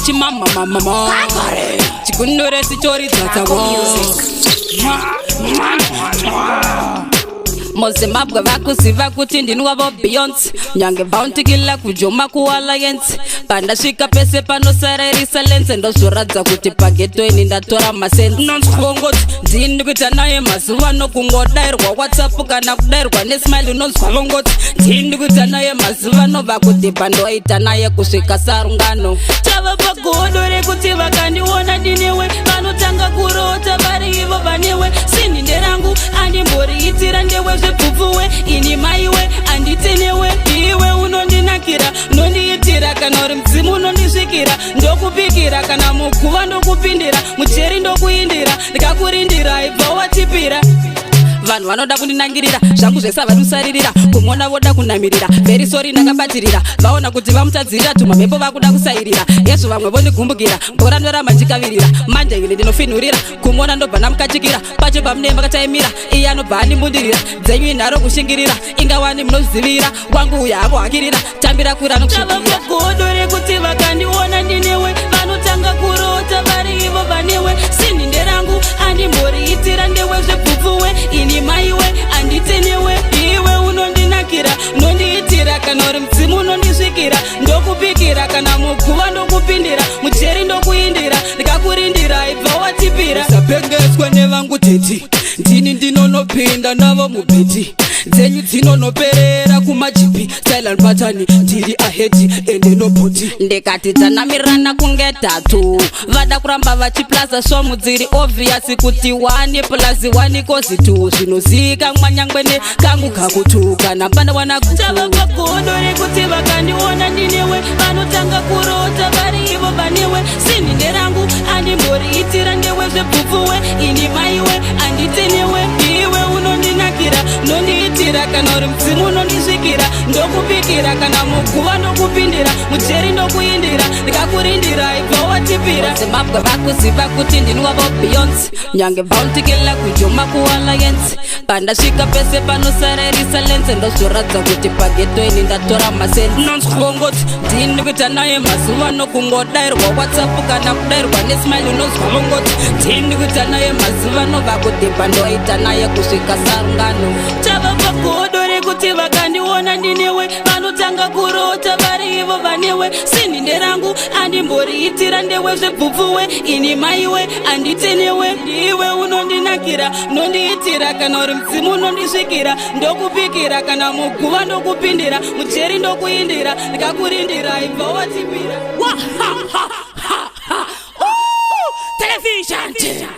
Chimamamamama chikundure sichoridzatsavo. MuZimbabwe vakuziva kuti ndini wavo Beyonce, nyange vauntikila kujoma kualliance. Pandasvika pese panosara irisilence, ndozvoradza kuti paghetto ini ndatora masense. Nonzwa vongoti ndini kuita naye mazuva no, kungodairwa WhatsApp kana kudairwa nesmile. Unonzwa vongoti ndini kuita naye mazuva no, vakudhibha ndoita naye kusvika sarungano. Tava pagodo rekuti vakandiona ndinewe, vanotanga kurota vari ivo vanewe. Sini nderangu, andimboriitira ndewe zvebvupfuwe. Ini maiwe, handitenewe. Iwe unondinakira, unondiitira. Kana uri mudzimu unondisvikira, ndokupikira. Kana muguva ndokupindira, mujeri ndokuindira, ndikakurindira ibva watipira. Vanhu vanoda kundinangirira, zvangu zvese havanosaririra. Kumona voda kunamirira, very sorry, ndakabatirira. Vaona kuti vamutadzirira, tumamhepo vakuda kusairira. Yezvo vamwe vondigumbukira, bhora ndoramba ndikavirira. Manje ini ndinofinhurira, kumona ndobva ndamukachikira. Pacho pamunee makataimira, iye anobva andimbundirira. Dzenyu inharo kushingirira, ingawani munozivira. Wangu uyo hakuhakirira, tambira kwira nokusvikira. Godo rekuti vakandiona ndinewe, vanotanga kurota vari ivo vanewe. Sini nderangu, andimboriitira ndewe zvebvupfuwe. Ini maiwe, handitenewe. Iwe unondinakira, unondiitira. Kana uri mudzimu unondisvikira, ndokupikira. Kana muguva ndokupindira, mujeri ndokuindira, ndikakurindira ibva watipira. Usapengeswe nevangu teti, ndini ndinonopinda navo mubheti. Dzenyu dzinonoperera kumajipi, silent pattern, ndiri ahead ende nobody. Ndikati dzanamirana kunge tatu, vada kuramba vachiplaza svomu. Dziri obvious kuti 1 plus 1 equals 2, zvinozikamwa nyangwene kangu kakutu kana pandawana. Tava pagodo rekuti vakandiona ndinewe, vanotanga kurota vari ivo vanewe. Sini nderangu, andimboriitira ndewe zvebvupfuwe. Ini maiwe, handitenewe. Iwe unondinakira, unondiitira. Kana uri mudzimu unondisvikira, ndokupikira. Kana muguva ndokupindira, mujeri ndokuindira, ndikakurindira ibva watipira. Zimbabwe vakuziva kuti ndini wavo Beyonce, nyange vauntikila kujoma kualliance. Pandasvika pese panosara irisilence, ndozvoradza kuti paghetto ini ndatora masense. Nonzwa vongoti ndini kuita naye mazuva no, kungodairwa WhatsApp kana kudairwa nesmile. Unonzwa vongoti ndini kuita naye mazuva no, vakudhibha ndoita naye kusvika sarungano. Tava pagodo rekuti vakandiona ndinewe, vanotanga kurota vari ivo vanewe. Sini nderangu, andimboriitira ndewe zvebvupfuwe. Ini maiwe, handitenewe. Iwe unondinakira, unondiitira. Kana uri mudzimu unondisvikira, ndokupikira. Kana muguva ndokupindira, mujeri ndokuindira, ndikakurindira ibva watipira. Television.